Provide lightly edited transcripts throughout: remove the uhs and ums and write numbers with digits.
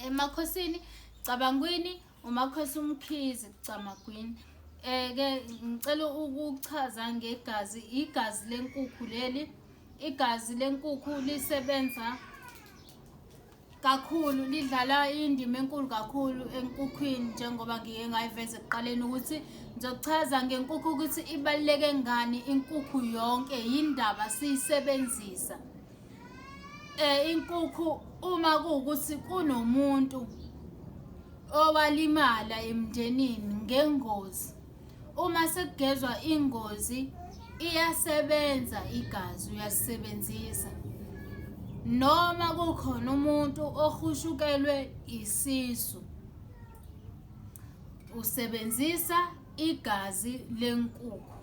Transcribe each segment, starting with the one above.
Emakhosini Cabangwini, uMakhosi uMkhize Camagwini. Ke ngicela ukuchaza ngegazi, igazi lenkukhu leli. Igazi lenkukhu lisebenza kakhulu, lidlala indima enkulu kakhulu enkukhwini, njengoba ngike ngayiveza ekuqaleni ukuthi ngizochaza ngenkukhu ukuthi ibaluleke ngani inkukhu yonke, yindaba siyisebenzisa. Inkukhu uma kuwukuthi kunomuntu owalimala emndenini ngengozi, uma sekugezwa ingozi iyasebenza igazi uyalisebenzisa. Noma kukhona umuntu ohushukelwe isisu, usebenzisa igazi lenkukhu.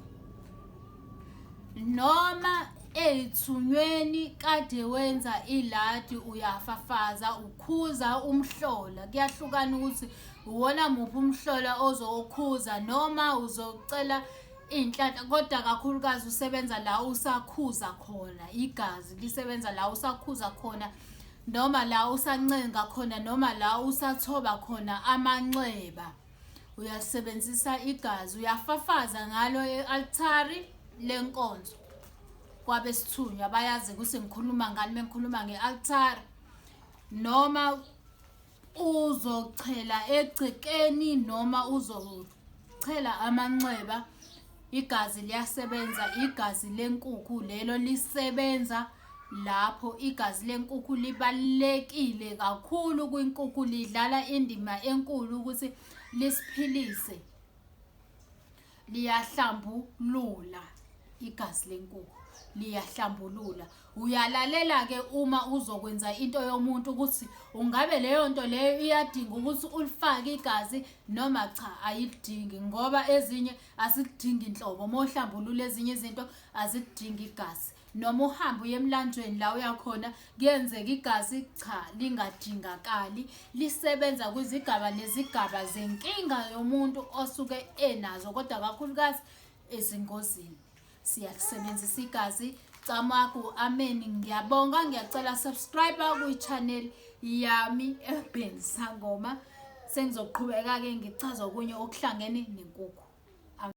Noma ey'thunyweni kade wenza iladi uyafafaza ukhuza umhlola, kuyahlukana ukuthi uwona muphi umhlola ozowukhuza noma uzocela iy'nhlanhla, kodwa kakhulukazi usebenza la usakhuza khona, igazi lisebenza la usakhuza khona noma la usancenga khona noma la usathoba khona amanxeba. Uyasebenzisa igazi, uyafafaza ngalo e-altari lenkonzo. Kwabesithunywa bayazi ukuthi ngikhuluma ngani mengikhuluma nge-altari. Noma uzochela egcekeni noma uzochela amanxeba, igazi liyasebenza. Igazi lenkukhu lelo lisebenza lapho. Igazi lenkukhu libalulekile kakhulu kwinkukhu, lidlala indima enkulu ukuthi lisiphilise, liyahlambulula. Igazi lenkukhu liyahlambulula. Uyalalela-ke uma uzokwenza into yomuntu ukuthi ungabe leyo nto leyo iyadinga ukuthi ulifake igazi noma cha, ayilidingi, ngoba ezinye azilidingi nhlobo. Uma uhlambulula ezinye izinto azilidingi igazi. Noma uhambe uye emlanjweni la uyakhona, kuyenzeka igazi cha lingadingakali. Lisebenza kwizigaba nezigaba zenkinga yomuntu osuke enazo, kodwa kakhulukazi ezingozini siyalisebenzisa igazi. Camagu, amen. Ngiyabonga, ngiyacela subscribe kwi-channel yami Urban Sangoma. Sengizoqhubeka-ke ngichaza okunye okuhlangene nenkukhu.